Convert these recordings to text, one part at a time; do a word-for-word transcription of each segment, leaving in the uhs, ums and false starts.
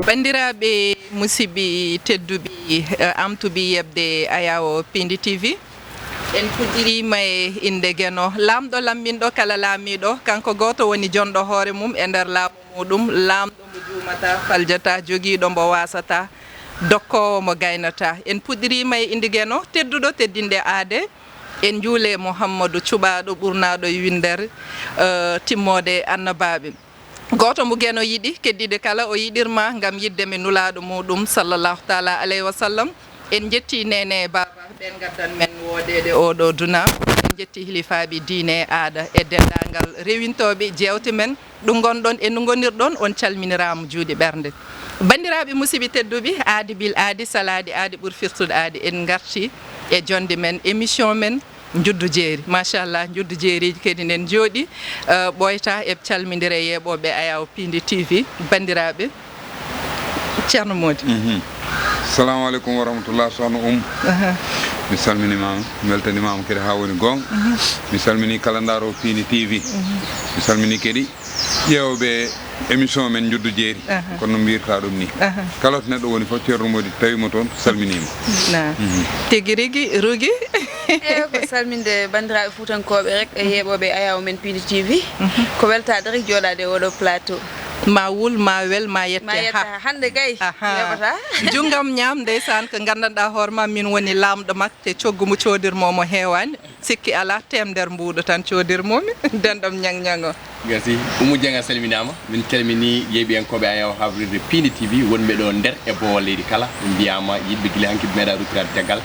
Banndiraaɓe musidɓe tedduɓe, eh, amtuɓe yeɓde Ayawo Piindi T V, en puɗɗiriima e innde Geno, laamɗo lamminɗo kala laamiiɗo, kanko gooto woni jonɗo hoore mum e nder laamu muuɗum, laamɗo mo juumataa, faljataa, jogiiɗo mbo waasataa, dokkoowo mo gaynataa. En puɗɗiriima e innde Geno, tedduɗo teddinɗe aade, en njuule Muhammadu cuɓaaɗo ɓurnaaɗo e winndere, eh, timmoode annabaaɓe. Gooto mo Geno yiɗi, keddiiɗe kala o yiɗirma ngam yiɗde mi nulaaɗo muuɗum, sallallahu taala alayhi wa sallam. En njettii neene e baaba, ɓeen ngaddan men woodeede ooɗoo duna. En njettii hilifaaɓe diine e aada e denndaangal rewintooɓe jeewte men. Ɗo ngonɗon e no ngonirɗon, on calminiraama juuɗe ɓernde. Banndiraaɓe musidɓe tedduɓe, aadi bil aadi, salaade aadi ɓuri firtude aadi. En ngartii e jonnde men, émission men, Njuddu Jeeri. Machallah, Njuddu Jeeriiji kadi nen njooɗi, eh, ɓooyta e calmindire yeeɓooɓe Ayawo Piindi T V. Banndiraaɓe, Ceerno Moodi. Mhm. Salamu aleykum wa rahmatullah, Sohna Oum. Aha. Mi salminimaama, mi weltanimaama kadi haa woni goonga. Mhm. Mi salmini kala ndaaroowo Piindi T V. Mhm. Mi salmini kadi ƴeewɓe émission men Njuddu Jeeri. Aha. Kono no mbiyirta ɗum ni. Aha. Kala to neɗɗo woni fof, Ceerno Moodi tawi mo toon, salminiima. Na. Mhm. Tigi rigi, rugi. Eeyi, ko salminde banndiraaɓe Fuutankooɓe rek e yeeɓooɓe Ayawo men Piindi T V. Mhm. Ko weltaade rek jooɗaade e oɗo plateau. Ma wul, ma wel, ma yette. Ma yette ha. Ha. Hannde kay, aha, mi heɓata. Junngam ñaam, ndeysaan, ko nganndanɗaa hoore ma, min woni laamɗo makko, te coggu mo coodirmo mo heewaani. Sikki alaa, teemeder mbuuɗo tan coodirmomi, denɗam ñaŋ-ñaŋ o. Merci. Oumou Dieng a salminaama. Min calmini yeeɓiyankooɓe Ayawo Hawrirde Piindi T V, wonɓe ɗo nder e boowal leydi kala. Ɓe mbiyaama yiɗɓe gila hanki ɓe meeɗa ruttiraade caggal.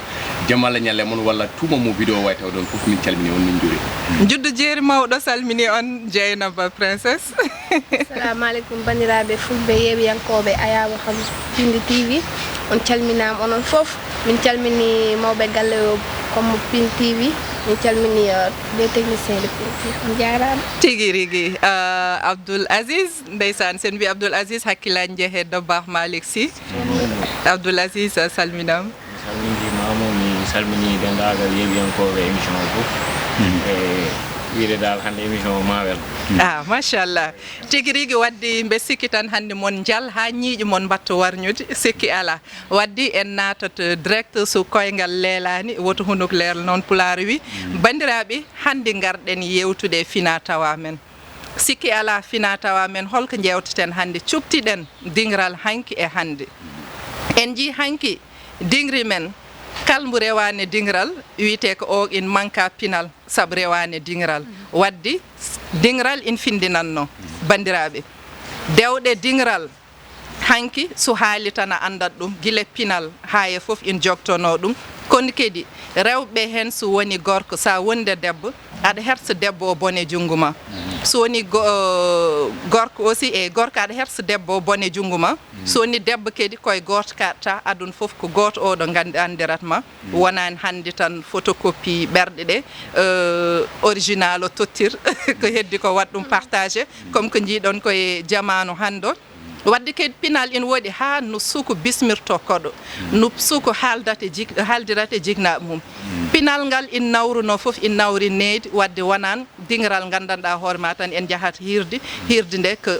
Jam Allah ñalle mon walla tuma mo vidéo wawi taw ɗon fof, min calmini on, min njuuri. Njuddu Jeeri mawɗo salmini on, Dieynaba Princess. Assalamu aleykum, banndiraaɓe fulɓe yeeɓiyankooɓe Ayawo Hawrirde Piindi T V. On calminaama onon fof. Min calmini mawɓe galle o, comme Piindi T V. Min calmini, euh, les techniciens de Piindi T V. On njaaraama. Tigi rigi, euh, Abdoul Aziz, ndeysaan, sen mbi Abdoul Aziz, hakkilaaji njehe Dabbaax Malick Sy. Abdoul Aziz, a salminaama. Mi salminiima, mi salmini denndaangal yeeɓiyankooɓe émission o fof. Mhm. E wiide dal hannde émission o ma wel. Ah, machallah. Tigi rigi, wadde mbe sikki tan hannde mon njal haa ñiiƴe mon mbatta warñude, sikki alaa. Wadde en naatat direct, so koyngal leelaani, woto hunuk leelo, noon Pulaar wi. Mm. Banndiraaɓe, hannde ngarɗen yeewtude e finaa tawaa men. Sikki alaa, finaa tawaa men, holko njeewteten hannde? Cuɓtiɗen diŋral hanki e hannde. En njii hanki diŋri men, kala mbo rewaani diŋral, wiyetee ko o ina manka pinal, sabu rewaani diŋral. Wadde diŋral ina finndinannoo, banndiraaɓe. Dewɗe diŋral hanki, so haali tan a anndat ɗum, gila pinal haa e fof ina jogtonoo ɗum. Kono kadi, rewɓe heen, so woni gorko, so a wonde debbo, aɗa hersa debbo o bone junngo ma. So woni go-, gorko aussi, e gorko aɗa hersa debbo o bone junngo ma. So woni debbo kadi, ko e gooto kaɗata, aduna fof ko gooto o ɗo nganndi-, anndirat ma. Wonaani hannde tan photocopie ɓerɗe ɗe, euh, original o tottir, ko heddi ko waɗ ɗum partagé, comme ko njiiɗon ko e jamaanu hannde o. Wadde kadi pinal ina woodi haa no suku bismirto koɗo, no suku haaldata e jik-, haaldirata e jiknaaɓe mum. Pinal ngal ina nawruno fof, ina nawri needi, wadde wonaani diŋral nganndanɗaa hoore ma tan en njahata hiirde, hiirde nde ko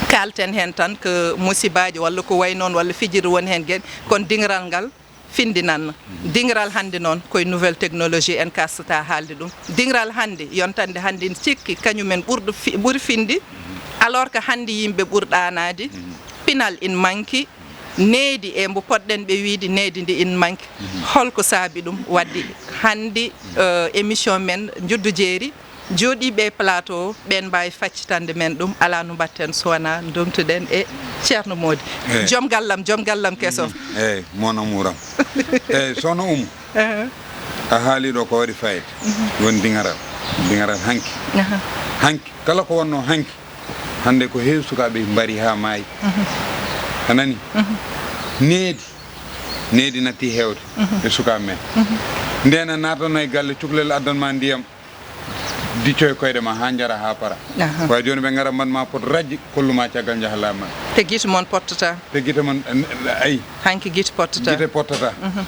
kaalten heen tan ko musibaaji walla ko wayi noon walla fijirde woni heen geɗe, kono diŋral ngal finndinanno. Diŋral hannde noon, koye nouvelle technologie en kastata haalde ɗum. Diŋral hannde, yontande hannde, ina cikki kañum en ɓurɗo fi-, ɓuri finndi, alors que hannde yimɓe ɓuri ɗaanaade, pinal ina manki, needi e mbo poɗɗen ɓe wiyde, needi ndi ina manki. Holko saabi ɗum? Wadde hannde, eh, émission men Njuddu Jeeri, jooɗiiɓe e plateau o, ɓeen mbaawi faccitande men ɗum. Alaa no mbaɗten so wonaa ndontuɗen e Ceerno Moodi. Eey. Joom gallam, joom gallam keso. Mhm. Eey, mon amour am. Eey, Sohna Oumou. Aha. A haali ɗo ko waɗi fayida. Mhm. Woni diŋaral. Diŋaral hanki. Aha. Hanki, kala ko wonnoo hanki, hannde ko heewi sukaaɓe mbari haa maayi. Mhm. A nani? Mhm. Needi, needi natti heewde, mhm, e sukaaɓe men. Mhm. Ndeen a naatanno e galle, cukalel addan ma ndiyam. Dicco e koyɗe ma haa njara haa para. Aha. Waawi jooni ɓe ngara mbaɗ ma pot rajji, kollu ma caggal njaha laaɓa ma. Te gite mon pottata. Te gite mon, ayi. Hanki gite pottata. Gite pottata. Mhm.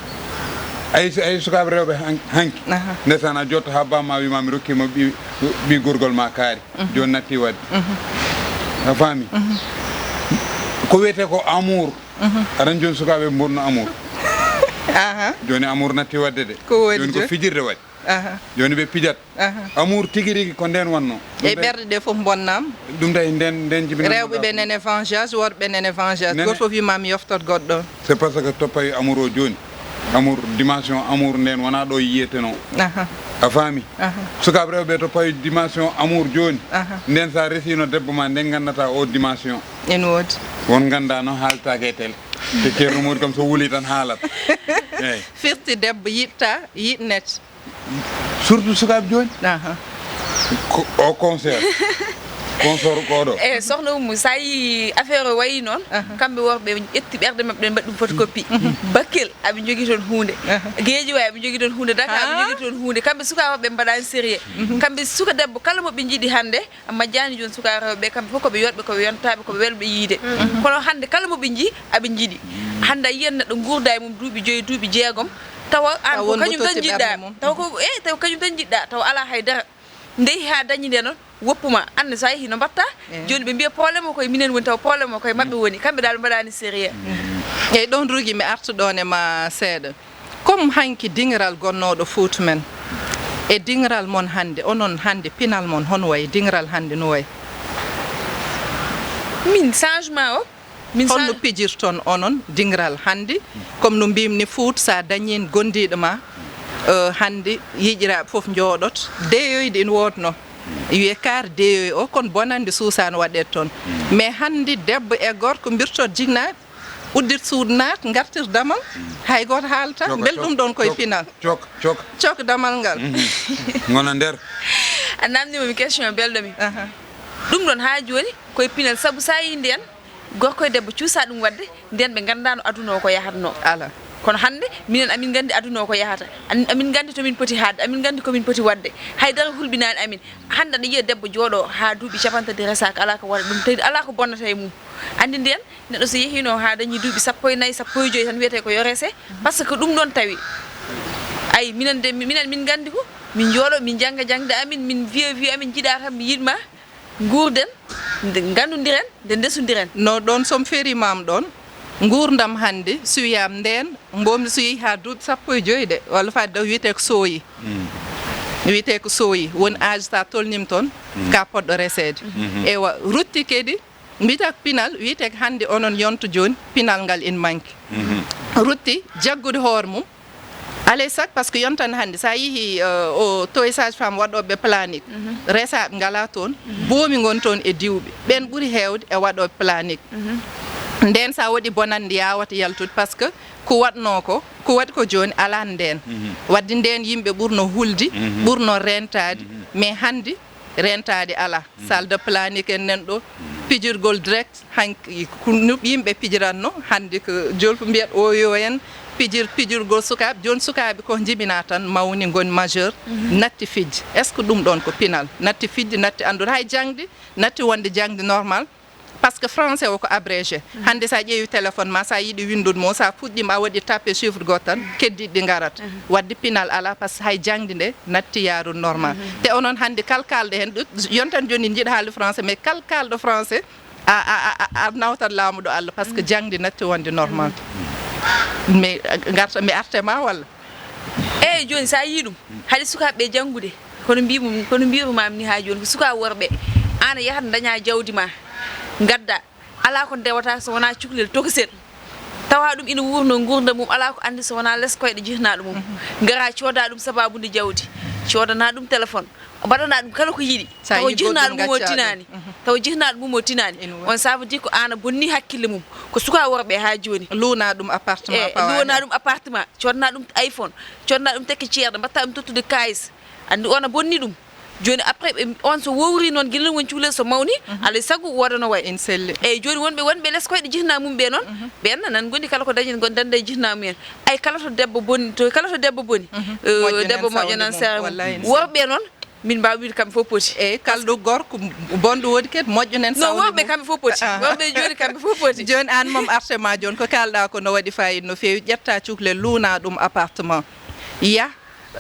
Ayi, so, ayi sukaaɓe rewɓe han-, hanki. Aha. Ndeysaan a jotto haa baaba ma wi ma mi rokki ma ɓi, ɓi gorgol ma kaari. Mhm. Jooni natti waɗde. Mhm. A faami? Mhm. Ko wiyetee ko amour. Aɗa anndi jooni sukaaɓe mbonno amour. Aha. Jooni amour natti waɗde de. Ko woni jooni ko jooni? Fijirde waɗi. Aha. Jooni ɓe pijat. Aha. Amour tigi rigi ko ndeen wannoo. Ɗum tawi ɓerɗe ɗe fof mbonnaama. Ɗum tawi ndeen, ndeen jibinannoo. Rewɓe ɓe nene vengeance, worɓe ɓe nene vengeance. Nene. Gooto fof wii ma mi yoftot goɗɗo. C'est parce que to pawi amour o jooni. Amour, dimension amour ndeen wonaa ɗo yiyetenoo. Aha. A faami? Aha. Sukaaɓe rewɓe to pawi dimension amour jooni. Aha. Ndeen so a resiino debbo ma, ndeen nganndataa o dimension. Ene woodi. Won nganndaa noon haaltaake e télé. Te Ceerno Moodi kam so wuli tan haalat. Eeyi. Firti debbo yiɗta, yiɗnet. Surtout sukaaɓe jooni. Aha. Ko, o concert. Concert ko ɗo. E sohna Umu, so a yii affaire o wayi noon, aha, kamɓe worɓe ƴetti ɓerɗe maɓɓe, ɓe mbaɗi ɗum photocopie. Mhm. Bakel, aɓe njogii toon huunde. Aha. Guédiawaye, aɓe njogii toon huunde. Dakar, aɓe, ah, njogii toon huunde. Kamɓe sukaaɓe maɓɓe mbaɗaani sérieux. Mhm. Kamɓe suka debbo kala mo ɓe njiɗi hannde, a majjaani jooni sukaaɓe rewɓe ɓe, kamɓe fof ko ɓe yooɗɓe, ko ɓe yontaaɓe, ko ɓe welɓe yiide. Mhm. Kono hannde kala mo ɓe njii, aɓe njiɗi. Mhm. Hannde a yiyat neɗɗo nguurda e mum duuɓi joyi, duuɓi jeegom, tawa aan ko kañum tan njiɗɗa. Tawa ko, e, tawa kañum tan njiɗɗa, tawa alaa hay dara. Ndehi haa dañi nde noon, woppu ma. Aan ne so a yehii no mbaɗta? Eh. Jooni ɓe mbiya problème o koye minen woni, tawa problème o koye maɓɓe woni. Kamɓe daal mbaɗaani sérieux. Mm. Eeyi, ɗoon Rougui mi arta ɗoon e ma seeɗa. Comme hanki diŋiral gonnooɗo Fuuta men, e diŋiral mon hannde, onon hannde pinal mon hono wayi, diŋiral hannde no wayi? Min changement o, min holno change- pijirton onon diŋiral hannde? Comme no mbiymi ni, Fuuta, so a dañii gondiiɗo ma, eh, hannde yiƴiraaɓe fof njooɗoto. Deeyoyde ina woodnoo. Wiyee kaari deeyoy o, kono bonannde suusaani waɗeede toon. Mais hannde debbo e gorko mbirtot jiknaaɓe, uddir suudu naat, ngartir damal, hay gooto haalata. Coka, mbel ɗum ɗoon koye coka, pinal? Coka, coka. Coka damal ngal. Mhm. Ngona nder. A naamndiima mi question belɗo mi. Aha. Ɗum ɗoon haa jooni koye pinal, sabu so a yii ndeen, gorko e debbo cuusaa ɗum waɗde, ndeen ɓe nganndaano aduna o ko yahatnoo. Alaa. Kono hannde, minen amin nganndi aduna o ko yahata. An-, amin nganndi to min poti haaɗde, amin nganndi ko min poti waɗde. Hay dara hulɓinaani amin. Hannde aɗa yiya debbo jooɗoo haa duuɓi cappanɗe tati resaaka, alaa ko waɗa ɗum, tawi alaa ko bonnata e mum. Anndi ndeen, neɗɗo so yehiino haa dañii duuɓi sappo e nayi, sappo e joy tan wiyetee ko yo rese, parce que ɗum ɗoon tawi. Ay, minen de, minen min nganndi ko, min njooɗoo, min njannga jaŋde amin, min viya viya amin, njiɗaa tan, mi yiɗ ma, nguurden, nde, nganndondiren, nde ndesondiren. No ɗoon, so mi feriima ma ɗoon, nguurndam hannde, so wiyaama ndeen, mboomi so yehi haa duuɓi sappo e joy de, walla faade daw wiyetee ko sooyi. Mm. Wiyetee ko sooyi. Won âge so a tolniima toon, mm, ka poɗɗo reseede. Mhm. Ewa, rutti kadi, mbiyata ko pinal, wiyetee ko hannde onon yonta jooni, pinal ngal ina manki. Mhm. Rutti jaggude hoore mum. Alaa e sago, parce que yontan hannde, so a yehii, euh, o, to e sage-femme waɗooɓe planique, mhm, resaaɓe ngalaa toon, mhm, boomi ngoni toon e diwɓe. Ɓeen ɓuri heewde e waɗooɓe planique. Mhm. Ndeen so a waɗii bonannde yaawata yaltude, parce que ko waɗnoo ko, ko waɗi ko jooni alaa ndeen. Mhm. Waɗde ndeen yimɓe ɓurno hulde, mhm, ɓurno reentaade, mhm, mais hannde reentaade alaa. Mhm. Salle de planique en nan ɗo, mhm, pijirgol direct, hanki ko no yimɓe pijiratno, hannde ko jolfu mbiyat o yo en pijir, pijirgol sukaaɓe. Jooni sukaaɓe ko jibinaa tan mawni ngoni majeur, mhm, natti fijde. Est-ce que ɗum ɗoon ko pinal? Natti fijde, natti anndude hay jaŋde, natti wonde jaŋde normal. Parce que français o ko abrégé. Mhm. Hannde so a ƴeewi téléphone ma, so a yiɗi winndude mo, so a fuɗɗiima a waɗi tape chiffre gooto tan, keddiiɗi ɗi ngarata. Mhm. Waɗde pinal alaa, parce que hay jaŋde nde natti yaarude normal. Mhm. Te onon hannde kala kaalɗo heen, ɗo, yontan jooni njiɗa haalde français, mais kala kaalɗo français, a, a, a, a, a nawtat laamuɗo Allah, parce que, mhm, jaŋde natti wonde normal. Mhm. Mais, uh, ngarta, mi arte ma walla? Eeyi, jooni so a yii ɗum, haɗi sukaaɓe ɓe janngude, kono mbiimi, kono mbiimi maami ni haa jooni, ko sukaa worɓe, aan a yahat dañaa jawdi ma, ngadda, alaa ko ndewata so wonaa cukalel tokosel. Tawa ɗum ina wuurno nguurndam mum, alaa ko anndi so wonaa les koyɗe jihnaa ɗum mum. Mhm. Ngara cooda ɗum sabaabu nde jawdi, coodana ɗum téléphone, mbaɗana ɗum kala ko yiɗi. Tawa jihnaaɗo mum o tinaani. Mhm. Tawa jihnaaɗo mum o tinaani. Ina waɗi. On, ça veut dire ko aan a bonni hakkille mum. Ko sukaa worɓe haa jooni. Luuna ɗum appartement. E, pawaani. Luuna ɗum appartement, coodana ɗum iPhone, coodana ɗum tekke ceerɗo, mbaɗta ɗum tottude kaalis. Anndi on a bonni ɗum. Jooni après, ɓe, on so wowri noon, gila woni cukalel so mawni, mhm, alaa e sago woodano way. Ina selli. Eeyi, jooni wonɓe, wonɓe les koyɗe jihnaa mum ɓe noon, mhm, ɓeen nan ngoni kala ko dañi, ngon danda e jihnaa mum en. Ay, kala to debbo boni, to, kala to debbo boni, mhm, eh, moƴƴo debbo nan moƴƴo nan sawni mum. Sawni mum. Wallahi, ina selli. Worɓe noon, min mbaawi wiide kamɓe fof poti. Eeyi, kalɗo gorko bonɗo woodi kadi moƴƴo nan sawni mum. Non, worɓe kamɓe fof poti. Ah. Worɓe jooni kamɓe fof poti. Jooni aan moom arte ma jooni ko kaalɗaa ko no waɗi faayiida no feewi. Ƴetta cukalel luuna ɗum appartement. Yah,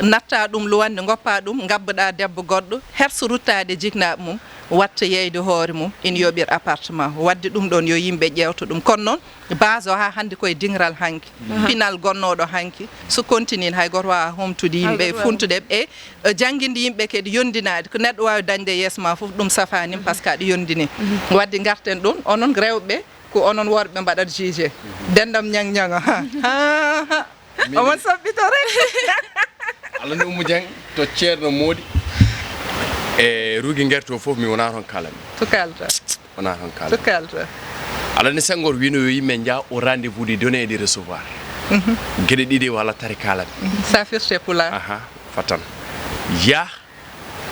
natta ɗum luwande, ngoppa ɗum, ngabbuɗa debbo goɗɗo, herso ruttaade jiknaaɓe mum, watta yeyde hoore mum, ina yoɓir appartement. Wadde ɗum ɗoon yo yimɓe ƴeewto ɗum. Kono noon, base o haa hannde koye diŋral hanki. Pinal gonnooɗo hanki, so continue hay gooto waawaa homtude yimɓe, funtude ɓe, e, e, jannginde yimɓe kadi yonndinaade. Ko neɗɗo waawi dañde e yeeso ma fof, ɗum safaani, par ce que aɗa yonndini. Wadde ngarten ɗoon, onon rewɓe, ko onon worɓe mbaɗat jugé. Denndam ñaŋ-ñaŋo, ha, ha, ha. Min omon soɓɓito rek. Alani Oumou Dieng to Ceerno Moodi e Rugi Ngerto fof, mi wonaa toon kaalanmi. To kaalta. Wonaa toon kaalanmi. To kaalta. Alani Senghor wino yo yimɓe njaa au rendez-vous des donneurs et des recevoir. Geɗe ɗiɗi walla tati kaalanmi. Ça firte pulaar. Aha, fatan. Yah,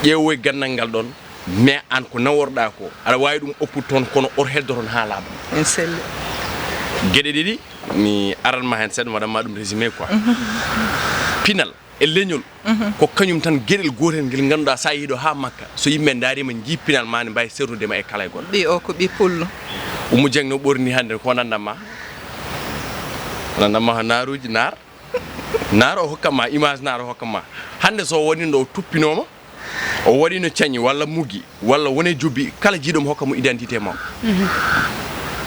ƴeewoy ganndal ngal ɗoon, mais aan ko naworɗaa ko, aɗa waawi ɗum oppude toon, kono oto heddo toon haa laaɓa. En selli. Geɗe ɗiɗi, mi aran ma heen seeɗa, mi waɗan ma ɗum résumé quoi. Pinal e leñol, ko kañum tan geɗel gootel ngel ngannduɗaa, so a yehii ɗo haa Makka, so yimɓe ndaariima, njii pinal ma, ne mbaawi sernude ma e kala e goɗɗo. Ɓiy o ko ɓiy pullo. Oumou Dieng no ɓorni hannde, ko nanndan ma? Nanndan ma naaruuji, naar? Naar o hokkat ma, image naar o hokkat ma. Hannde so o waɗino ɗo, o tuppinooma, o waɗino cañi walla mugi, walla wone jubbi, kala jiiɗo mo hokka mo identité makko.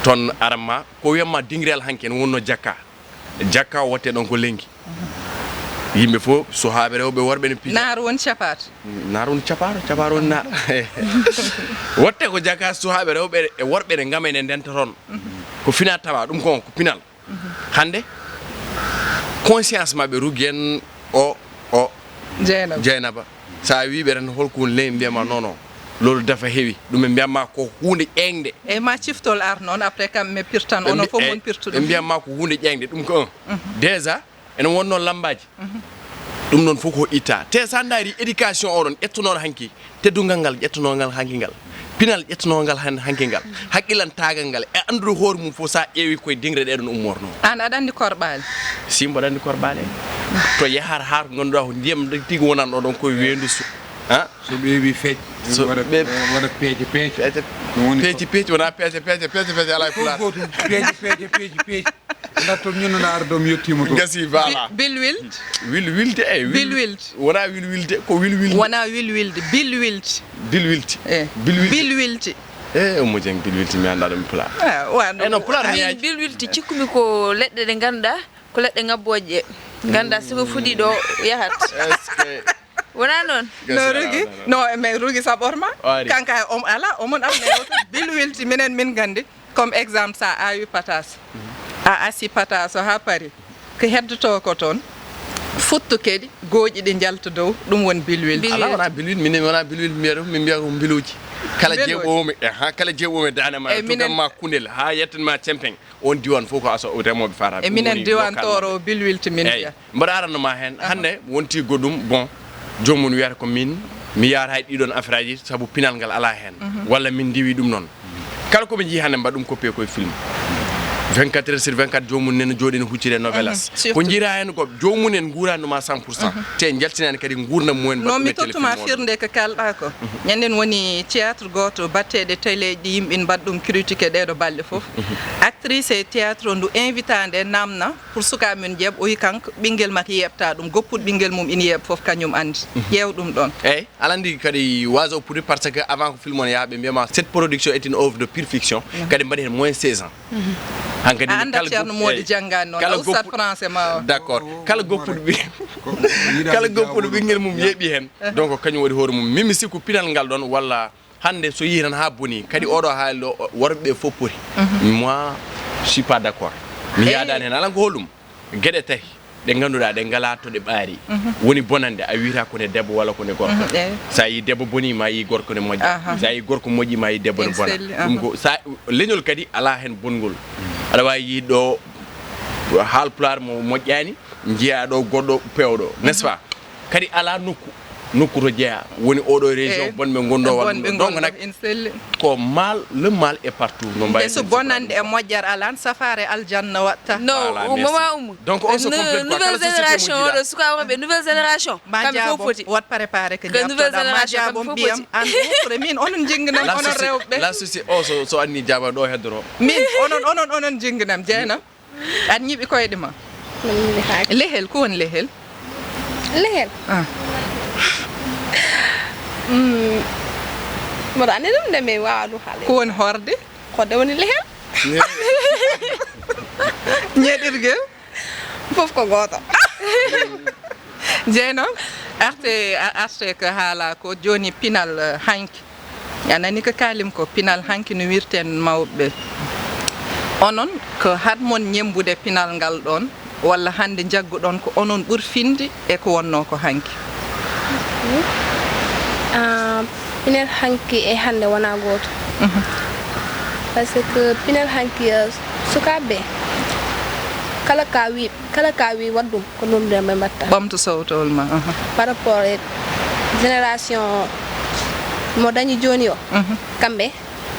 Toon aran ma, ko wiyat ma dingiral hanki, ene wonno jakka. Jakka o watte ɗon ko lenki. Yimɓe fof, suhaaɓe rewɓe, worɓe ne pija. Naar woni capaat. Naar woni capaaro, capaaro woni naar. Watte ko jakka, suhaaɓe rewɓe e worɓe ne ngama ene ndenta toon. Ko fina tawa, ɗum ko, ko pinal. Hannde, conscience maɓɓe ruggi en o, o Jeynaba. Jeynaba. So a wii ɓe tan, "Holko woni ley?" Mbiyama, "Non, non. Loolu dafa heewi." Ɗum ɓe mbiyama ko huunde ƴeeŋde. Eyi, ma ciftol ar noon, après kam ɓe pirtan, onon fof mon pirtuɗum. Ɓe mbiyama ko huunde ƴeeŋde. Ɗum ko un. Déjà, ene wonno lambaaji. Ɗum noon fof ko itta. Te so a ndaari éducation oɗon ƴettunooɗo hanki, teddungal ngal ƴettunoo ngal hanki ngal, pinal ƴettunoo ngal han-, hanki ngal, hakkilantaagal ngal, e anndude hoore mum fof, so a ƴeewi koye dingre ɗee ɗon ummoornoo. Aan aɗa anndi korɓaale? Si, mboɗo anndi korɓaale. To yahata haa ko ngannduɗaa ko ndiyam tigi wonanɗo ɗon koye weendu su-, ha? So ɓeeɓi feej, so waɗa, ɓe-, waɗa peece, peece. Peece. Ɗum woni peeci, peeci, wonaa peece, peece, peece, peece, alaa e fof pulaar. Gootum, peece, peece, peeci, peeci. Ngarton ñun na ardo mi yettiima to. Gasi, voilà. Bi-, bilwilt. Wilwilde, eh, wil-, bilwilt. Wonaa wilwilde, ko wilwilde. Wonaa wilwilde, bilwilt. Bilwilti. Eh. Bilwilti. Bilwilti. Eh, Oumou Dieng, bilwilti, mi anndaa ɗum pulaar. Ah, wa ɗum. Eh, non, pulaar mi ayi. Min bilwilti, cikkumi ko leɗɗe ɗe ngannduɗaa, ko leɗɗe ŋabbooje ɗe. Ngannduɗaa, si ko fuɗi ɗo, yahat. Est-ce que Wonaa noon? No Rugi? Non, mais Rugi saɓorma. Kanko ay, om-, alaa, omon am newta. Bilwilti, minen min nganndi. Comme exemple, so a aawi pataas, a asi pataas o haa pari, ko heddotoo ko toon, futtu kadi, gooƴi ɗi njalta dow, ɗum woni bilwilti. Bilwilti. Alaa, wonaa bilwilti, minen wonaa bilwilti, mbiyata ɗum, min mbiya ko mbiluuji. Kala jeeɓoowo mi, eh, haa kala jeeɓoowo mi daande ma, eyi, minen tugan ma kundel, haa yettan ma cempeŋ. On diwan fof ko aso remooɓe faataɓe. E minen diwan Tooro o bilwilti min fiya. Mboɗo aranno ma heen. Aha. Hannde wonti goɗɗum, bon, joomum wiyata ko min, mi yaara hay ɗiɗon affaire aji, sabu pinal ngal alaa heen. Mhm. Walla min ndiwi ɗum noon. Kala ko ɓe njii hannde mbaɗa ɗum copier koye film. Vingt-quatre heures sur vingt-quatre joomum nena jooɗi no huccire novelas. Mhm. Ko surtout. Njiira heen ko joomum en nguurani ɗum à cent pour cent. Mhm. Te en njaltinaani kadi nguurndam mumen. Non, mbaɗa mi ɗum e tottuma téléfilm o. Firnde ko kalɗa ko. Mhm. Ñanden woni théâtre gooto, batteɗe teleeji ɗi yimɓe mbaɗa ɗum critiqué ɗeeɗo balɗe fof. Mhm. Actrice e théâtre o ndu invita nde namna pour suka men jeeɓ, o wi kanko ɓinngel makko yeeɓta ɗum, goppuɗo ɓinngel mum ina yeeɓa fof kañum anndi. Mhm. Ƴeew ɗum ɗon. Eyyi, aɗa anndi kadi waso puɗi par ce que avant ko film on yaha ɓe mbiyama cette production est une œuvre de pure fiction. Mhm. Kadi mbaɗi heen moins seize ans. Mhm. Hankadi a annda kala Ceerno goppu-, Moodi eyyi, janngaani noon, kala a ussat goppu-, français ma o. D'accord. Kala goppuɗo ɓi-, kala goppuɗo ɓinngel mum yeeɓi heen. Eh. Donc kañum waɗi hoore mum. Min mi sikku pinal ngal ɗon walla hannde so yii tan haa boni, kadi oɗo haali ɗo, o-, worɓe ɓe fof poti. Mhm. Moi, je suis pas d'accord. Mi eyyi. Yaadaani heen. Alan ko holɗum? Geɗe tati ɗe ngannduɗaa ɗe ngalaa to ɗe ɓaari. Mhm. Woni bonande, a wiyata ko ne debbo walla ko ne gorko. Mhm, eyyi. So a yii debbo boni, ma yii gorko ne moƴƴa. Aha. So a yii gorko moƴƴi, ma yii debbo ne bona. Selli, aha. Ɗum ko, sa, leñol kadi alaa heen bongol. Aɗa waawi yii ɗo haal pulaar mo moƴƴaani, njiyaa ɗo goɗɗo peewɗo, n'est-ce pas? Kadi alaa nokku, nokku to jeyaa. Woni oɗo région, eh, bonɓe ngonɗo walla bonɓe ɗum ɗo. Donc ngonɗo, nak, ina selli. Ko mal, le mal est partout. No mbawi so bonande e moƴƴere alaan, safaare aljanna waɗta. No, voilà, merci. Mama Oumou. Donc, on se complète quoi? Nouvelle génération, oɗo suka worɓe, nouvelle génération. Ma kamɓe fof jaabom, poti. Wat préparé ko nouvelle jaabtoɗa. Ma génération, jaabom kamɓe fof ɓiyam, poti. An ko min, onon njinginam, onon rewɓe. La société, la société, o so, so anni jaaba ɗo heddoro. Min, onon, onon, onon njinginam, jeena. Aɗa ñiiɓi koyɗe ma? Lehel, ko woni lehel? Lehel. Ah. Mm. Mboɗo anndi ɗum de, mi waawa ɗum haalde. Ko woni horde? Horde woni lehel. Ñeeɗirgel? Fof ko gooto. Jeeno, arte, a- arte ko haala ko jooni pinal, eh, hanki. A nani ko kaalim ko pinal hanki no wirten mawɓe. Onon ko haɗ mon ñemmbude pinal ngal ɗoon, walla hannde njagguɗon ko onon ɓuri finde e ko wonnoo ko hanki? Ah, pinal hanki e hannde wonaa gooto. Mhm. Parce que pinal hanki, eh, sukaaɓe ɓe, kala ka wi, kala ka wi waɗ ɗum, ko ɗum ɗon ɓe mbaɗta. Ɓamtu sowtowol ma, aha. Par rapport e génération mo dañi jooni o, mhm, kamɓe,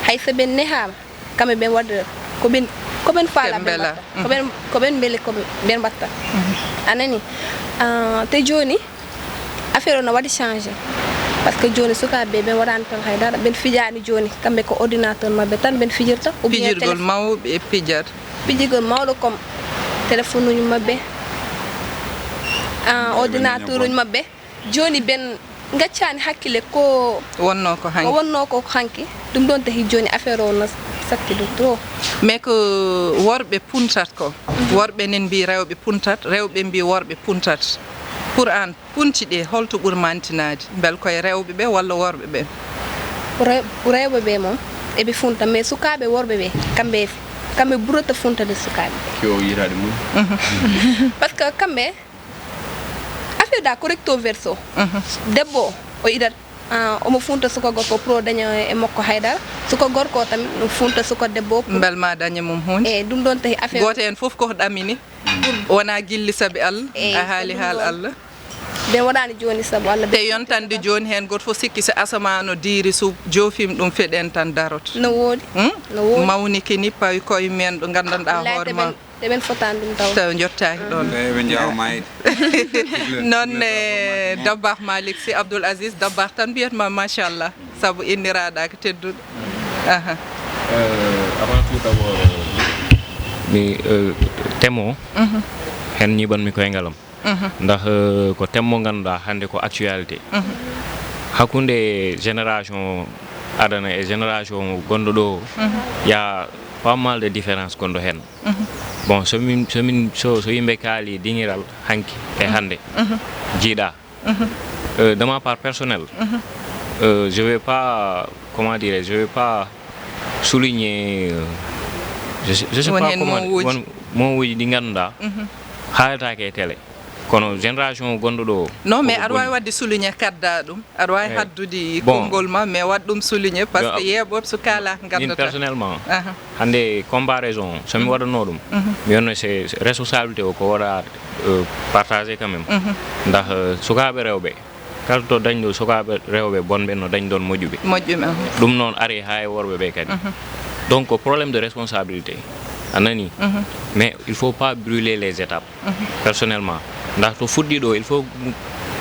hay so ɓe nehaama, kamɓe ɓe waɗa ko ɓen, ko ɓen faala ɓe mbaɗta. Ko ɓen, ko ɓen mbeli ko ɓe mbaɗta. Mhm. A nani? Ah, te jooni, affaire o no waɗi changé. Parce que jooni sukaaɓe ɓe, ɓe waɗaani tan hay dara. Ɓen fijaani jooni. Kamɓe ko ordinateur maɓɓe tan ɓen fijirta. Ou bien pijirgol téléphone. Mawɓe pijata. Pijirgol mawɗo comme téléphone uji maɓɓe, ah, ordinateur uji maɓɓe. Jooni ɓen ngaccaani hakkille ko wonnoo ko hanki. Ko wonnoo ko hanki. Ɗum ɗon tahi jooni affaire o no satti ɗum trop. Mais ko worɓe puntat ko. Mhm. Worɓe nen mbii rewɓe puntat, rewɓe mbii worɓe puntat. Pour aan, punti ɗe, holto ɓuri mantinaade? Mbel koye rewɓe ɓe walla worɓe ɓe? Rew-, rewɓe ɓe moom, eɓe funta, mais sukaaɓe worɓe ɓe, kamɓe, kamɓe ɓurata funtade sukaaɓe. Ko o yiyataade mum. Mhm. Parce que kamɓe, affaire da ko recto verso. Mhm. Debbo o, o idat, ah, omo funta suka gorko pour o daña e makko haydara. Suka gorko o tan no funta suka debbo o pour mbel ma daña mum huunde. Eyi, ɗum ɗon tahi affaire. Gooto heen fof ko ɗamini. Wonaa gilli sabi Allah, eyi, a haali ko ɗum haal ɗon. Allah. Ɓe waɗaani jooni sabu Allah. Te yontande jooni heen gooto fof sikki so asamaan o diiri, so joofiima ɗum feɗen tan daroto. No woodi. Hmm? No woodi. Mawniki ni pawi koye men ɗo nganndanɗaa hoore ma. Te ɓen fotaani ɗum taw. Taw njottaaki ɗoon. Eyi, ɓe njawa maayde. Noon ne, Dabbaax Malick Sy Abdoul Aziz, Dabbaax tan mbiyat ma machallah, sabu inniraaɗa ko tedduɗo. Aha. Euh, avant tout d'abord, euh, mi, euh, thème o, mhm, heen ñiiɓanmi koyngal am. Mhm. Ndax, euh, ko thème mo ngannduɗaa hannde ko actualité. Mhm. Hakkunde génération adana e génération gonɗo ɗo, mhm, il y a pas mal de différence gonɗo heen. Mhm. Bon, so min, so min, so, so yimɓe kaali diŋiral hanki e, mhm, hannde, mhm, jiiɗa. Mhm. Euh, de ma part personnelle, mhm, euh, je vais pas, comment dirais, je vais pas souligner, euh, je, je sais pas comment, won mots uji ɗi ngannduɗaa, mhm, haaletaake e télé. Kono génération gonɗo ɗo o. Non, mais aɗa waawi waɗde souligner, kadda ɗum. Aɗa waawi, eyi, haddude, bon, konngol ma, mais waɗ ɗum souligner, parce que yeeɓooɓe so kaalaaka min nganndata. Personnellement, aha, hannde comparaison, so mi, mhm, waɗanoo ɗum, mhm, mi wonno c'est, c'est responsabilité o ko waɗa, euh, partagé quand même. Mhm. Ndax, euh, sukaaɓe rewɓe, kala to dañɗo sukaaɓe rewɓe bonɓe no dañɗon moƴƴuɓe. Moƴƴuɓe, aha. Ɗum noon ari haa e worɓe ɓe kadi. Mhm. Donc ko problème de responsabilité. A nani? Mhm. Mais il faut pas brûler les étapes. Mhm. Personnellement, ndax to fuɗɗi ɗo, il faut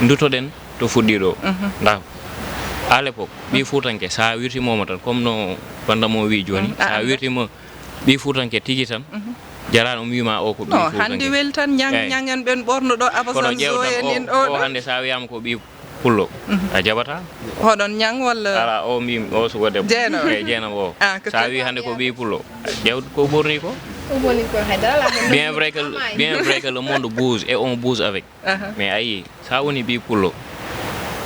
ndutoɗen to fuɗɗi ɗo. Mhm. Ndax à l'époque, ɓii, mhm, fuutanke, so a wirtiima mo tan, comme no bandam o wii jooni, mhm, so a wirtiima ɓii fuutanke tigi tan, mhm, jarano mi wiima o ko ɓii fuutanke. Hannde weli tan, ñaŋ, eyi, ñaŋ en ɓen ɓorno ɗo, kono Abasan ƴeew tan, Zo en o, in o o ɗo. Hannde so a wiyaama ko ɓii pullo, mhm, a jaɓataa. Hoɗon ñaŋ walla? Alaa, o mbi o suka debbo. Jeeno. Eyi, jeeno o. Ah, ko so a wii hannde ko ɓii pullo, ƴeew ko ɓorni ko. Ko ɓorni ko, hay dara alaa. Bien vrai que, bien vrai que le monde bouge et on bouge avec. Aha. Mais a yii, so a woni ɓii pullo,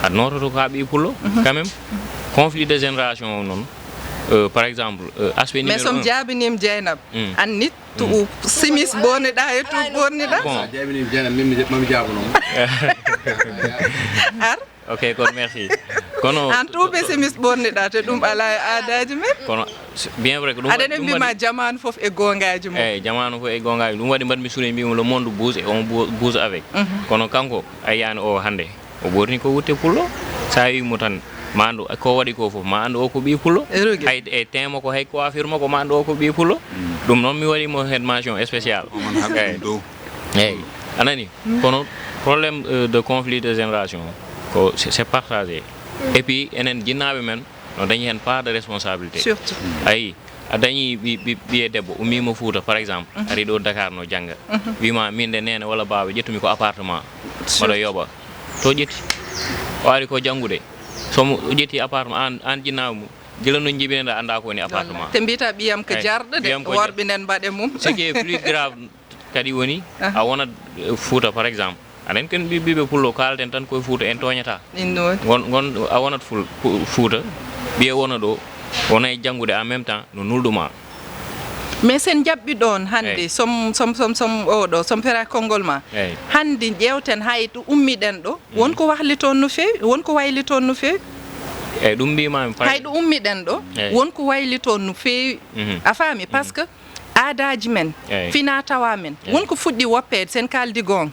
a noototo ko a ɓii pullo, mhm, quand même. Conflit de génération o noon, euh, par exemple, euh, aspect numéro un. Mais so mi jaabiniima Jeynab, mm, an nit, mm, tuuɓu simis ɓorniɗa e tuuɓu ɓorniɗa. Bon. So a jaabiniima Jeynab, min mi, mami jaabano. Ar. Ok, kon merci. Kono an tuuɓe simis ɓorniɗa, te ɗum alaa e aadaaji men. Kono s-, bien vrai que ɗum aɗa waɗi, ɗum mbima waɗi jamaanu fof e goongaaji mum. Eyi, jamaanu fof e goongaaji. Ɗum waɗi mbaɗmi suuɗe mbimi le monde bouge et on bou-, bouge avec. Mhm. Kono kanko a yiyaani o hannde. O ɓorni ko wutte pullo. So a wii mo tan, ma anndu ko waɗi ko fof, ma anndu o ko ɓii pullo. Eroge. Hay e teint makko, hay coiffure makko, ma anndu o ko ɓii pullo. Mm. Ɗum noon mi waɗi mo heen mention spéciale. Oman haɓi ɗum dow. Eyi. A nani? Mm. Kono problème, euh, de conflit de génération, ko c'est, c'est partagé. Mm. Et puis, enen jinnaaɓe men, no dañi heen part de responsabilité. Surtout. A yii, a dañi ɓi-, ɓi-, ɓiye debbo, ummiima Fuuta, par exemple, mhm, ari ɗo Dakar no jannga. Mhm. Wiima, min de neene walla baaba, ƴettumi ko appartement. Surtout. Mbaɗa yoɓa. To ƴetti, o ari ko janngude. So mo ƴetti appartement, aan, aan jinnaawo mum, gila no njibinɗaa, anndaa ko woni appartement. Te mbiyata ɓiyam ko jarɗo de, worɓe nen mbaɗe mum. Ce qui est plus grave kadi woni, a wonat, eh, Fuuta, par exemple. Aɗen ken ɓi-, ɓiɓɓe Pullo, kaalten tan koye Fuuta, en tooñataa. Ngon, ngon, a wonat Ful-, Fu-, Fuuta, ɓiye wona ɗo, wona e janngude en même temps, no nulɗumaa. Mais sen jaɓɓi ɗoon hannde, som, som, som, som o ɗo, som fera konngol ma. Hannde ƴeewten hay ɗo ummiɗen ɗo, won ko wahli toon no feewi, won ko wayli toon no feewi. Eyi, ɗum mbiimaami fay. Hay ɗo ummiɗen ɗo, won ko wayli toon no feewi. A faami? Parce que aadaaji men, finaa tawaa men, won ko fuɗɗi woppeede, sen kaaldi goonga.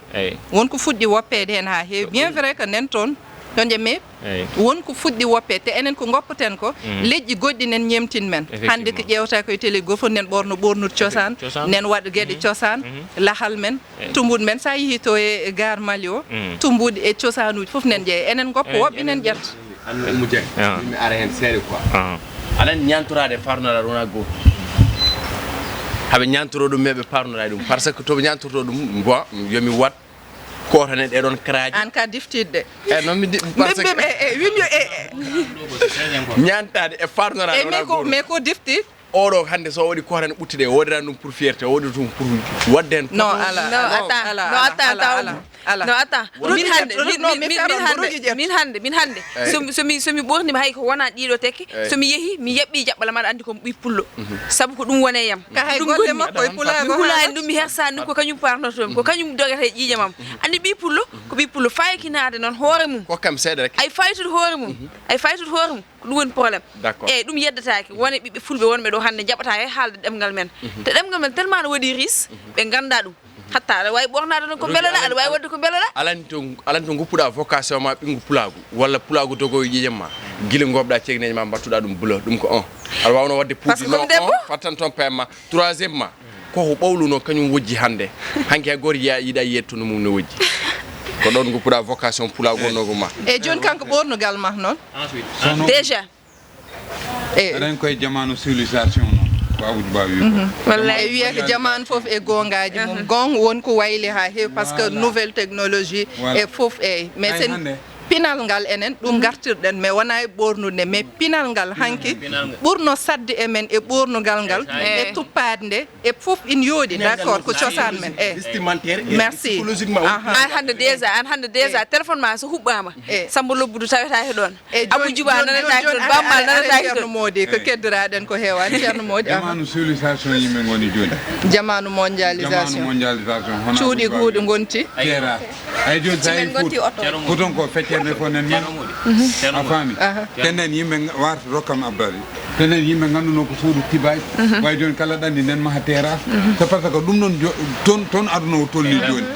Won ko fuɗɗi woppeede heen haa heewi. Bien vrai que nen toon, toon je, mais won ko fuɗɗi woppeede. Te enen ko ngoppoten ko, leƴƴi goɗɗi nen ñemtin men. Hannde ko ƴeewta koye télé goo fof nen ɓoorno ɓoornude cosaan, nen waɗa geɗe cosaan, lahal men, tumbuɗi men. So a yehii to e, e Gare Mali o, tumbuɗi e cosaanuuji fof nen ƴeewa. Enen ngoppo, woɓɓe nen ƴetta. Anno Oumou Dieng, min mi ara heen seeɗa quoi. Aɗa anndi ñaantoraade e faarnoraade wonaa gootum. Haɓe ñaantoroo ɗum, mais ɓe paarnoraade ɗum. Parce que to ɓe ñaantortoo ɗum, bon, yo mi waɗ kootane ɗee ɗoon karaaji. Aan ka diftiiɗo de. Eyi, noon mi di-, parce que wimyo, e, e. Ñaantaade e faarnoraade wonaa gootum. Mais ko difti? Oɗo hannde so o waɗi kootane ɓuttuɗe, o waɗiran ɗum pour fierté, o waɗi ɗum pour waɗde heen. Non, ala, non, ala, attends, ala, non, attends, ala, attends. Ala. Non, attends. Min hannde, min, min, min, min hannde, min hannde, min hannde. So mi, so mi, so mi ɓoorniima hay ko wonaa ɗiɗo tekke, so mi yehii, mi yaɓɓii jaɓɓal am, aɗa anndi ko mi ɓii Pullo. Sabu ko ɗum woni e yam. Ka hay golle makko e Pulaagu. Mi hulaani ɗum, mi hersaani ɗum, ko kañum paarnotoo mi, ko kañum dogata e ƴiiƴam am. Anndi ɓii Pullo, ko ɓii Pullo. Fayakinaade noon hoore mum. Kokkam seeɗa rek. Ay faytude hoore mum. Ay faytude hoore mum. Ko ɗum woni problème. D'accord. Eyi, ɗum yeddataake. Won e ɓiɓɓe fulɓe wonɓe ɗo hannde njaɓataa hay haalde ɗemngal men. Te ɗemngal men tellement no waɗi riche, ɓe nganndaa ɗum. Hatta aɗa waawi ɓoornaade noon ko mbelaɗaa, aɗa waawi waɗde ko mbelaɗaa. Alanto, alanto ngoppuɗaa vocation ma ɓinngu Pulaagu, walla Pulaagu dogo e ƴiiƴam ma. Gila ngooɓɗaa ceekneeje ma, mbattuɗaa ɗum bleu, ɗum ko un. Aɗa waawno waɗde puuji no un, pattan toon payam ma. Troisièmement, ko ko ɓawluno kañum wojji hannde. Hanki hay gooto yiya-, yiɗa yiyde tunu mum ne wojji. Ko ɗoon ngoppuɗaa vocation Pulaagu wonnoo ko ma. E jooni kanko ɓoornugal ma noon? Déjà. Eyi. Eɗen koye jamaanu civilisation noon, ko Amadou Ba wi ko. Wallaahi. E wiya ko jamaanu fof e goongaaji mum. Goonga won ko wayli haa heewi, parce que nouvelle technologie e fof, eyi. Mais sen pinal ngal enen, ɗum ngartirɗen, mais wonaa e ɓoornude nde, mais pinal ngal hanki ɓurno saɗde e men e ɓoornugal ngal, e tuppaade nde, e fof ina yooɗi, d'accord, ko cosaan men, eyi. Vestimentaire et psychologiquement. Merci. Aha. Aan hannde déjà, aan hannde déjà, téléphone ma so huɓɓaama, Samba Lobbudu tawetaake ɗoon. Eyi, Abou Djouba nanetaake toon, Bammal nanetaake toon. Ceerno Mody, ko keddoraɗen ko heewani, Ceerno Mody, aha. Jamaanu civilisation yimɓe ngoni jooni. Jamaanu mondialisation. Jamaanu mondialisation, hono Abou Djouba wi. Cuuɗi huuɗi ngonti. Terrasse. Ay, jooni so a yii Fuuta, Fuutanko feccere nde fof nen man. A faami? Aha. Te nen yimɓe nga-, warta rokkam abdari. Te nen yimɓe ngannduno ko suudu tibaji. Way jooni kala ɗanndi nen maha terrasse. C'est parce que ɗum ɗon jo-, toon, toon aduna o tolni jooni.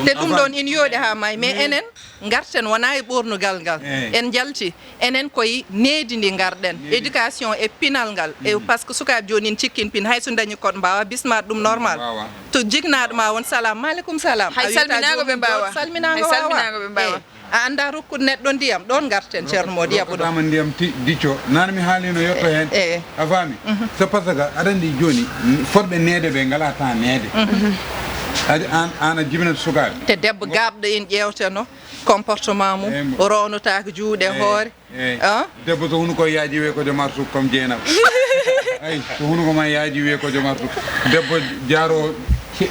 Te ɗum ɗon ina yooɗi haa maayi, mais enen ngarten wonaa e ɓoornugal ngal. Eyi. En njalti, enen koye needi ndi ngarɗen. Needi. Éducation e pinal ngal. E, parce que sukaaɓe jooni ina cikkina pin, hay so ndañi koɗo mbaawa bismaade ɗum normal. Mbaawa. To jiknaaɗo ma won, salam, maaleykum salam. Hay salminaango ɓe mbaawa. Salminaango waawa. Hay salminaango ɓe mbaawa. Eyi. A anndaa rokkude neɗɗo ndiyam, ɗoon ngarten, Ceerno Mody, yaɓu ɗum. Rokkataama ndiyam ti-, dicco. Nana mi haalino yetto heen. Eyi. A faami? C'est parce que aɗa anndi jooni, forɓe neede ɓe ngalaa temps neede. Aɗa, aan, aan a jibinat sukaaɓe. Te debbo gaaɓɗo ina ƴeewteno comportement mum, o rownotaako juuɗe hoore. Eyi. Ah? Debbo so hunuko yaaji wiye ko joom arsuko kam Jeynaba. Ay, so hunuko ma yaaji wiye ko joom arsuko. Debbo jaaro ce-,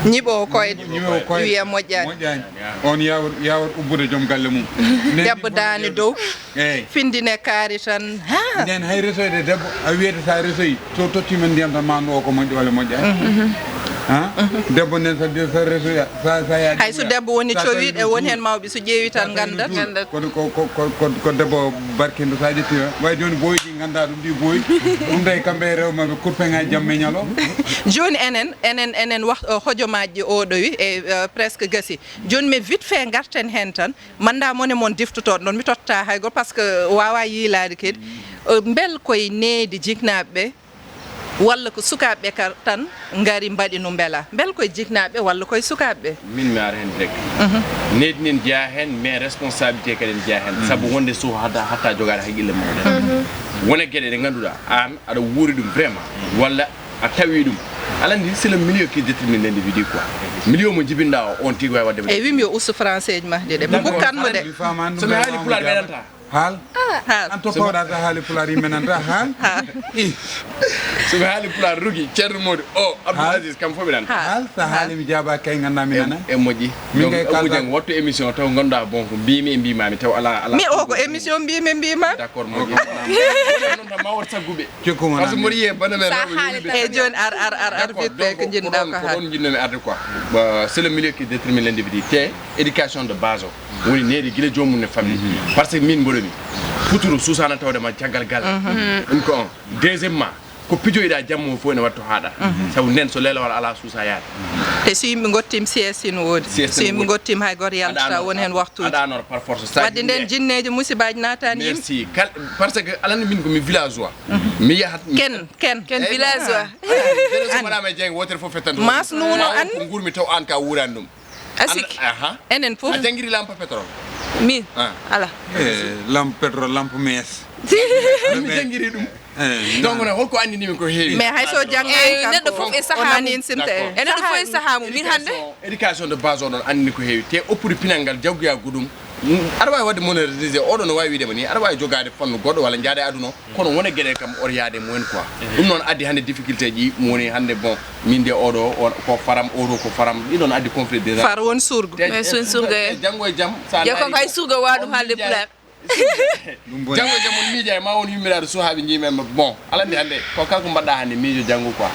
ñiɓoowo koyɗe. Ñiɓoowo koyɗe. Wiye moƴƴaani. Moƴƴaani. On yaawat, yaawat ubbude joom galle mum. Debbo daani dow. Eyi. Findine kaari tan. Ha! Nden hay resoyde debbo, a wiyete sa resoyi, so tottiima ndiyam tan ma anndu o ko moƴƴo walla moƴƴaani. Ha? Debbo nden sa, sa resoya, sa, sa yaaji. Hay so debbo woni cowiiɗo, won heen mawɓe so ƴeewi tan nganndat. Ko, ko, ko, ko, ko, ko debbo barkindo sa ƴetti. Way jooni booyɗi nganndaa ɗum, ɗi booyɗi. Ɗum tawi kamɓe e rewɓe maɓɓe kurpeŋaaji jamma e ñalawma. Jooni enen, enen, enen wah-, hojomaaji ɗi oɗowi e, eh, presque gasi. Jooni mais vite fait ngarten heen tan. Mannda mone mon diftotoɗo noon, mi totta hay gooto, parce que waawa yiilaade kadi. Eh, mbel koye needi jiknaaɓe ɓe, walla ko sukaaɓe ɓe ka-, tan ngari mbaɗi no mbela? Mbel koye jiknaaɓe ɓe walla koye sukaaɓe ɓe? Min mi ara heen direct. Needi ne jeyaa heen, mais responsabilité kadi ne jeyaa heen. Sabu wonde suuha hatta, hatta jogaade haqqille mum. Wona geɗe ɗe ngannduɗaa, aan aɗa wuuri ɗum vraiment, walla a tawi ɗum, Aɗa anndi, c'est le milieu qui détermine l'individu, quoi. Milieu mo jibinɗa o, on tigi wawi wadde. E wimi yo ustu français ji ma de, de mi bukkan mo de. Mi faamaani ɗum. So mi haali pulaar ɓe nanta. Haal. Haal. An to pawɗa ta haali pulaar yimɓe nanta haal. Ih. So mi haali pulaar Rugi, Ceerno Modi, o Abdoul Aziz, kam fof ɓe nanta. Haal, sa haali mi jaaba kay ngannda mi nana. E moƴƴi. Min kay kalda. Wattu émission taw ngannduɗa bon ko mbimi e mbimami taw ala ala. Mi o ko émission mbimi e mbima. D'accord, moƴƴi. Noon tan ma wot sagguɓe. Jokku mon. Parce que mboɗo yiye bana men rewɓe yimɓe. E joni ar ar ar ar vite fait ko jinɗa ko haal. Ko ɗon jinnomi arde quoi. C'est le milieu qui détermine l'individu. Te éducation de base o. Woni needi gila joomum ne famille. Par ce que min mboɗo mi. Futuro suusana tawde ma caggal gal. Ɗum ko on. Deuxièmement, ko pijoyiɗa jamma o fof ene wattu haaɗa. Sabu nden so leelawal ala suusa yaade. Te so yimɓe gottima sieste no woodi. Sieste no woodi. So yimɓe gottima hay goto yaltata won hen waxtuji. Aɗa anora par force. Wadde nden jinneji musibaji natani yimɓe. Merci. Kal-, parce que alani min ko mi villageois. Mi yahat. Ken, ken. Ken villageois. An. Mas nuno an. Ko nguurmi taw an ka wuurani ɗum. A sikki. Aha. Enen fof. A janngiri lampe pétrole? Min? Ah. Ala. Eh, lampe pétrole, lampe mees. Mi janngiri ɗum. Eh, donc, non, holko anndini min ko heewi? Mais hay so janngaani, eh, kanko neɗɗo fof e sahaa mum. D'accord. E neɗɗo fof e sahaa mum. Min hannde? Éducation, éducation de base o ɗon anndini ko heewi. Te oppude pinal ngal, jaggoya goɗɗum. Mm, aɗa waawi waɗde moderniser, oɗo no waawi wiide ma ni, aɗa waawi jogaade fannu goɗɗo walla njaade aduna o, kono wona geɗe kam oto yaade e mumen quoi. Ɗum noon addi hannde difficulté ji, mo woni hannde, bon, min de oɗo, o, ko faram, oɗo ko faram, ɗi ɗon addi conflit de. Far won surgo. Te, mais sun surgo e janngo e jam, sa jokko laari kay surgo wa ɗum haalde pulaar. Janngo e jam on miija e ma won yummiraade suhaaɓe njiimi en, bon, alande hannde, ko kanko mbaɗɗa hannde miijo janngo quoi.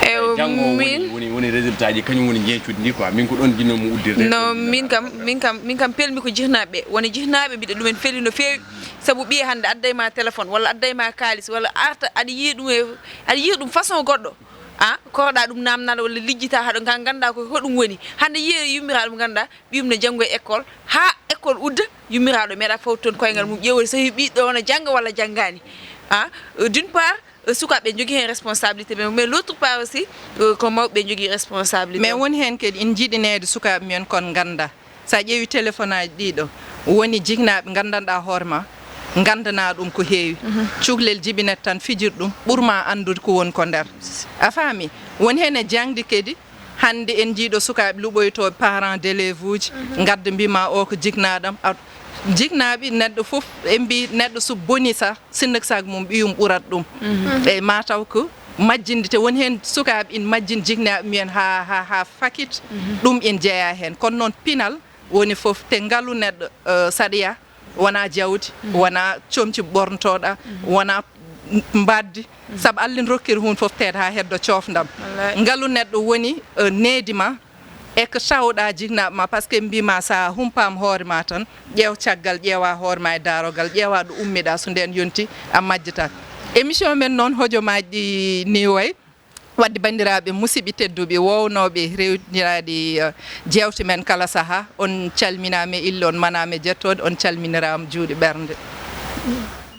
E janngo woni, min woni, woni résultat ji, kañum woni jeecuɗi ndi quoi. Min ko ɗon jinnomi uddirde. No, min kam, min kam, min kam pelmi ko jihnaaɓe. Woni jihnaaɓe, mbiɗa ɗumen feli no feewi. Sabu ɓiye hannde adday ma téléphone, walla adday ma kaalis, walla arta aɗa yiya ɗum e, aɗa yiya ɗum façon goɗɗo. Ah, korɗa ɗum namnal walla lijjita haɗo nga ganda ko hoɗum woni. Hannde yiye yummiraaɗo mo ganda ɓiyum ne janngo e école, haa école udda, yummiraaɗo meeɗa fawta toon koyngal mum, ƴeewa so heɓi ɓiɗɗo o no jannga walla janngaani. Ah, euh, d'une part, euh, sukaaɓe njogii heen responsabilité, mais, mais l'autre part aussi, euh, ko mawɓe njogii responsabilité. Mais woni heen kadi ina jiɗi neede sukaaɓe men kon ngannda. So a ƴeewi téléphone aji ɗiɗo, woni jiknaaɓe nganndanɗaa hoore ma, nganndana ɗum ko heewi. Mhm. Cuklel jibinat tan fijir ɗum, ɓurma anndude ko woni ko nder. A faami? Woni heen e jaŋde kadi, hannde en njiiɗo sukaaɓe luɓoytooɓe parents d'élèves uji, mhm, ngadda mbima o ko jiknaaɗam. A, jiknaaɓe neɗɗo fof, en mbi neɗɗo so boni sah, sinno ko sago mum ɓiyum ɓurat ɗum. Mhm. E mataw ko majjinde te woni heen sukaaɓe ina majjina jiknaaɓe mumen haa, haa, haa fakit. Mhm. Ɗum ina jeyaa heen. Kono noon pinal woni fof te ngalu neɗɗo, eh, saɗa yaha, wona jawdi, mhm, wona comci ɓornotoɗa, mhm, wona m-, mbaddi. Mhm. Sabu Allah ina rokkiri huunde fof teede haa heddo coofdam. Wallaay. Ngalu neɗɗo woni, eh, needi ma, e ko tawɗa jiknaaɓe ma, par ce que mbima sa humpama hoore ma tan, ƴeew caggal, ƴeewa hoore ma e darogal, ƴeewa ɗo ummiɗa, so nden yonti a majjata. Émission men noon hojomaji ɗi ni way. Wadde banndiraaɓe, musidɓe tedduɓe, wownooɓe rewtiraɗi, eh, jeewte men kala saha, on calminaama e ille, on manaama e jettode, on calminiraama juuɗe ɓernde.